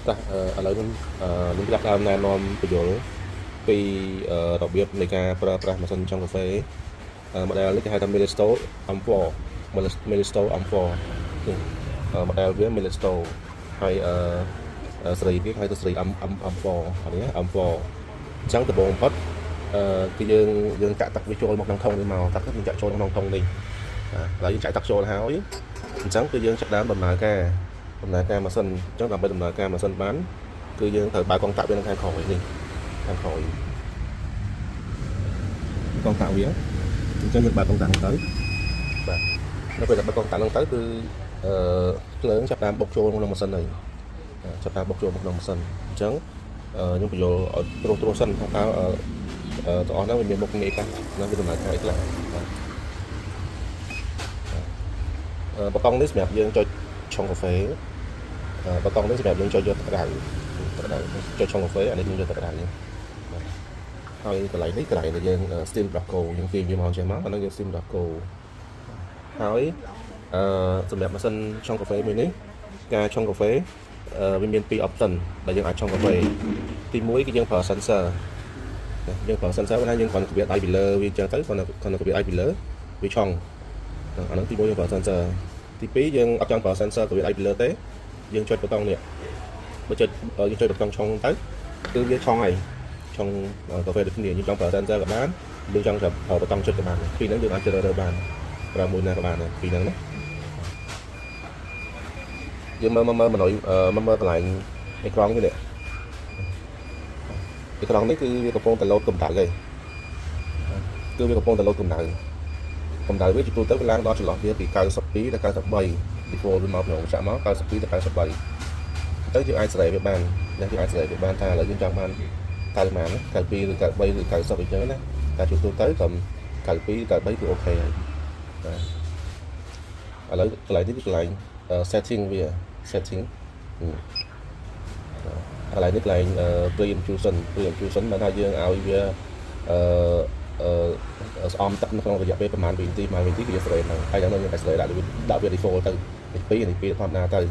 តោះឥឡូវខ្ញុំខ្ញុំចាប់ផ្ដើមណែនាំពន្យល់ពីរបៀបនៃការប្រើប្រាស់ម៉ាស៊ីនឆុងកាហ្វេ model នេះគេហៅថា Melisto M4 Melisto M4 នេះ model វា Melisto ហើយសេរីវាគេហៅថាសេរី M M M4 អានេះ M4 អញ្ចឹងដំបូងបំផុតគឺយើងចាក់ទឹកវាចូលមកក្នុងធុងនេះមកទឹកយើងចាក់ចូលក្នុងធុងនេះបាទឥឡូវយើងចាក់ទឹកចូលហើយអញ្ចឹងគឺយើងចាប់ដើមដំណើរការម៉ាស៊ីនអញ្ចឹងដើម្បីដំណើរការម៉ាស៊ីនបានគឺយើងត្រូវបើកកុងតាក់វានៅខាងក្រោយនេះខាងក្រោយកុងតាក់វាអញ្ចឹងយើងបើកកុងតាក់ហ្នឹងទៅបាទនៅពេលដែលបើកកុងតាក់ហ្នឹងទៅគឺអឺភ្លើងចាប់ដើមបុកចូលក្នុងម៉ាស៊ីនហើយចាប់ដើមបុកចូលក្នុងម៉ាស៊ីនអញ្ចឹងខ្ញុំបញ្យល់ឲ្យត្រួសត្រាសសិនថាតើទាំងអស់ហ្នឹងវាមានមុខងារខ្លះណាវាដំណើរការអីខ្លះបាទបតង់នេះសម្រាប់យើងចុចឆុងកាហ្វេបតង់នេះសម្រាប់យើងចុចយកទឹកក្តៅទឹកក្តៅចុចឆុងកាហ្វេអានេះយើងយកទឹកក្តៅនេះបាទហើយកន្លែងនេះកន្លែងដែលយើង steam ដោះគោយើងទាញវាមកចេះមកអាហ្នឹងយើង steam ដោះគោហើយអឺសម្រាប់ម៉ាស៊ីនឆុងកាហ្វេមួយនេះការឆុងកាហ្វេវាមានពីរ option ដែលយើងអាចឆុងកាហ្វេទី1គឺយើងប្រើ sensor យើងប្រើ sensor គាត់ថាយើងគ្រាន់តែវាដៃពីលើវាអញ្ចឹងទៅគ្រាន់តែគ្រាន់តែវាដៃពីលើវាឆុងអាហ្នឹងទី1យើងប្រើ sensor ទី2យើងអត់ចង់ប្រើ sensor ក៏វាដៃពីលើទេយើងចុចប៊ូតុងនេះបើចុចយើងចុចប៊ូតុងឆុងទៅគឺវាឆុងហើយឆុងកាហ្វេដូចគ្នាយើងចង់ប្រើ sensor ក៏បានយើងចង់ប្រើប៊ូតុងចុចក៏បានពីរហ្នឹងយើងអាចជ្រើសរើសបានប្រើមួយណាក៏បានដែរពីរហ្នឹងណាយើងមើលមើលមើលមើលមើលកន្លែងអេក្រង់នេះអេក្រង់នេះគឺវាកំពុងតែលោតកម្ដៅឯងគឺវាកំពុងតែលោតកម្ដៅកម្ដៅវាជាទូទៅវាឡើងដល់ចន្លោះវាពី92ដល់93 default វាមកពីរោងចក្រមក92ដល់93ទៅយើងអាចសេរីវាបានណាយើងអាចសេរីវាបានថាឥឡូវយើងចង់បាន90ប៉ុន្មាន92ឬ93ឬ90អីចឹងណាតែជាទូទៅត្រឹម92 93គឺ OK ហើយបាទឥឡូវកន្លែងនេះគឺកន្លែង setting វា setting កន្លែងនេះកន្លែង pre infusion pre infusion បានថាយើងឲ្យវាអឺអឺស្អំទឹកនៅក្នុងរយៈពេលប្រហែលវិនាទីប្រហែលវិនាទីគឺយើងស្រេហ្នឹងហើយយ៉ាងនោះយើងអាចស្រេដាក់វាដាក់វា default ទៅនេះ2នេះ2ធម្មតាទៅ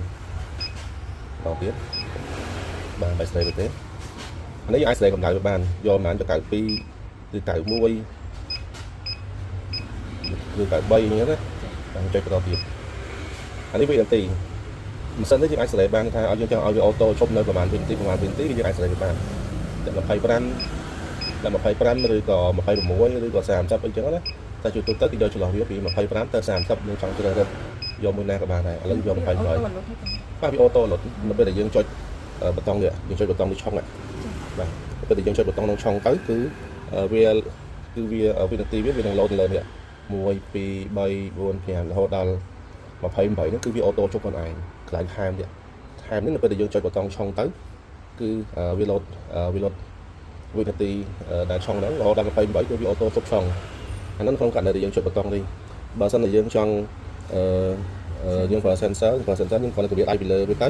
បន្តទៀតបាទបាយស្រេវាទេអានេះយើងអាចស្រេកម្ដៅវាបានយកប្រហែលទៅ92ឬ91ឬ93អញ្ចឹងណាបាទចុចបន្តទៀតអានេះវិនាទីម៉ាស៊ីននេះយើងអាចសេរីបានថាឲ្យយើងចង់ឲ្យវា auto ឈប់នៅប្រហែលវិនាទីប្រហែលវិនាទីគឺយើងអាចសេរីវាបានតែ25ដល់25ឬក៏26ឬក៏30អីចឹងណាតែជួទូទៅគឺយកចន្លោះវាពី25ទៅ30យើងចង់ជ្រើសរើសយកមួយណាក៏បានដែរឥឡូវយក28បាទវា auto លុតនៅពេលដែលយើងចុចប៊ូតុងនេះយើងចុចប៊ូតុងនេះឆុងបាទពេលដែលយើងចុចប៊ូតុងនឹងឆុងទៅគឺវាគឺវាវិនាទីវាវានឹងលោតលើនេះ1 2 3 4 5រហូតដល់28ហ្នឹងគឺវា auto ជប់ខ្លួនឯងកន្លែងថែមទៀតថែមនេះនៅពេលដែលយើងចុចប៊ូតុងឆុងទៅគឺវាលោតវាលោតវិនាទីដែលឆុងហ្នឹងរហូតដល់28គឺវា auto ជប់ឆុងអាហ្នឹងក្នុងករណីដែលយើងចុចប៊ូតុងនេះបើសិនជាយើងចង់អឺយើងប្រើ sensor ប្រើ sensor យើងគ្រាន់តែវាដៃពីលើវាទៅ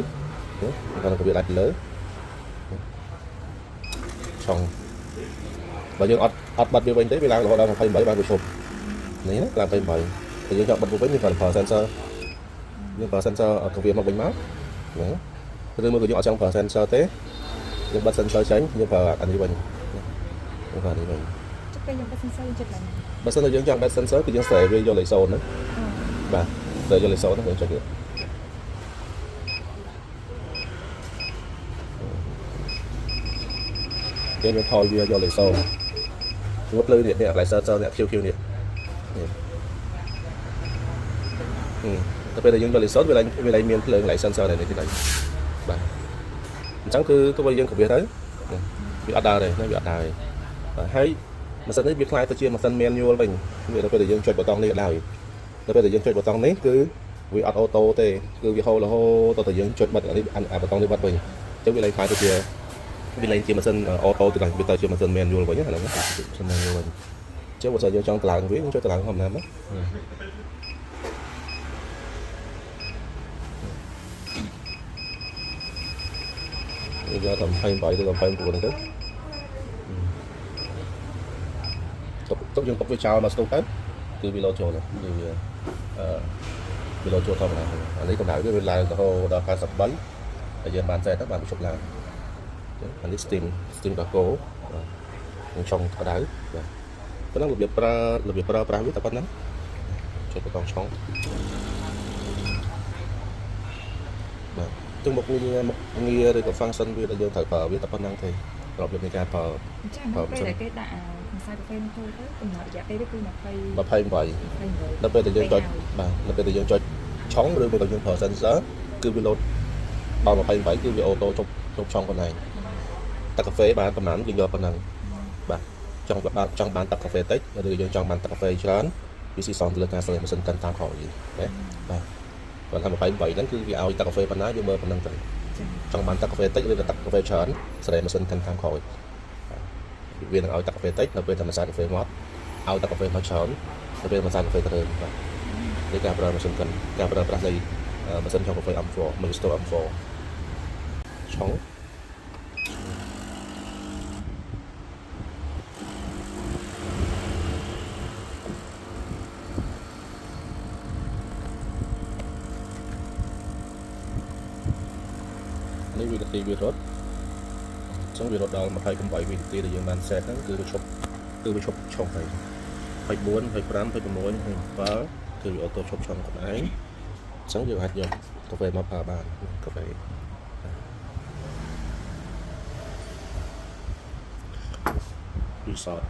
គ្រាន់តែវាដៃពីលើឆុងបើយើងអត់អត់បាត់វាវិញទេវាឡើងរហូតដល់28បានវាឈប់នេះណាឡើង28តែយើងចង់បិទវាវិញយើងគ្រាន់តែប្រើ sensor យើងប្រើ sensor ក៏វាមកវិញមកហ្នឹងឬមួយក៏យើងអត់ចង់ប្រើ sensor ទេយើងបិទ sensor ចេញយើងប្រើអានេះវិញយើងប្រើអានេះវិញ ចុះពេលយើងបិទ sensor យើងចិត្តឡើង បើសិនជាយើងចង់បិទ sensor គឺយើងស្រែវាយកលេខ0ហ្នឹងបាទស្រែយកលេខ0ហ្នឹងយើងចុចវាយើងនឹងថយវាយកលេខ0ព្រោះភ្លឺនេះនេះកន្លែង sensor នេះ QQ នេះនេះតែពេលដែលយើងយកលេខ0វាឡើងវាឡើងមានភ្លើងកន្លែង sensor នេះទីឡើងបាទអញ្ចឹងគឺទោះបីយើងកវាទៅវាអត់ដើរទេណាវាអត់ដើរទេបាទហើយម៉ាស៊ីននេះវាក្លាយទៅជាម៉ាស៊ីន manual វិញវាដល់ពេលដែលយើងចុចប៊ូតុងនេះក៏ដោយដល់ពេលដែលយើងចុចប៊ូតុងនេះគឺវាអត់ auto ទេគឺវាហូររហូតដល់តែយើងចុចបិទអានេះអាប៊ូតុងនេះបិទវិញអញ្ចឹងវាឡើងក្លាយទៅជាវាឡើងជាម៉ាស៊ីន auto ទៅឡើងវាទៅជាម៉ាស៊ីន manual វិញហ្នឹងណាម៉ាស៊ីន manual វិញអញ្ចឹងបើសិនយើងចង់តម្លើងវាយើងចុចតម្លើងធម្មតាមកយកតែ28ទៅ29ហ្នឹងទៅទុកទុកយើងទុកវាចោលមកស្ទុះទៅគឺវាលោតចូលគឺវាអឺវាលោតចូលធម្មតាអានេះកម្ដៅវាឡើងរហូតដល់93 ដែលយើងបាន set ទៅបានវាឈប់ឡើងអញ្ចឹងអានេះ steam កាកូបាទនឹងឆុងក្តៅបាទប៉ុណ្ណឹងរបៀបប្រើរបៀបប្រើប្រាស់វាតែប៉ុណ្្នឹងចុចប៊ូតុងឆុងបាទចឹងមុខងារមុខងារឬក៏ function វាដែលយើងត្រូវប្រើវាតែប៉ុណ្្នឹងទេរបៀបនៃការប្រើ ចាពេលដែលគេដាក់ម្សៅកាហ្វេនោះចូលទៅកំណត់រយៈពេលវាគឺ20 28ដល់ពេលដែលយើងចុចបាទដល់ពេលដែលយើងចុចឆុងឬមួយក៏យើងប្រើ sensor គឺវាលោតដល់28គឺវា auto ជប់ជប់ឆុងខ្លួនឯងទឹកកាហ្វេបានប្រហែលយើងយកប៉ុណ្ណឹងបាទចង់បានចង់បានទឹកកាហ្វេតិចឬយើងចង់បានទឹកកាហ្វេច្រើនវាស៊ីសងទៅលើការស្រេចម៉ាស៊ីនកិនតាមក្រោយណាបាទគាត់ថា28ហ្នឹងគឺវាឲ្យទឹកកាហ្វេប៉ុណ្ណាយើងមើលប៉ុណ្ណឹងទៅចង់បានទឹកកាហ្វេតិចឬក៏ទឹកកាហ្វេច្រើនស្រេចម៉ាស៊ីនកិនតាមក្រោយវានឹងឲ្យទឹកកាហ្វេតិចនៅពេលតែម្សៅកាហ្វេមកឲ្យទឹកកាហ្វេមកច្រើននៅពេលម្សៅកាហ្វេទៅបាទនេះការប្រើម៉ាស៊ីនកិនការប្រើប្រាស់នៃម៉ាស៊ីនឆុងកាហ្វេ M4 Magisto M4 ឆុងនេះវិនាទីវារត់អញ្ចឹងវារត់ដល់28វិនាទីដែលយើងបាន set ហ្នឹងគឺវាឈប់គឺវាឈប់ឆុងហើយ24 25 26 27គឺវា auto ឈប់ឆុងខ្លួនឯងអញ្ចឹងយើងអាចយកកាហ្វេមកប្រើបានកាហ្វេរីសត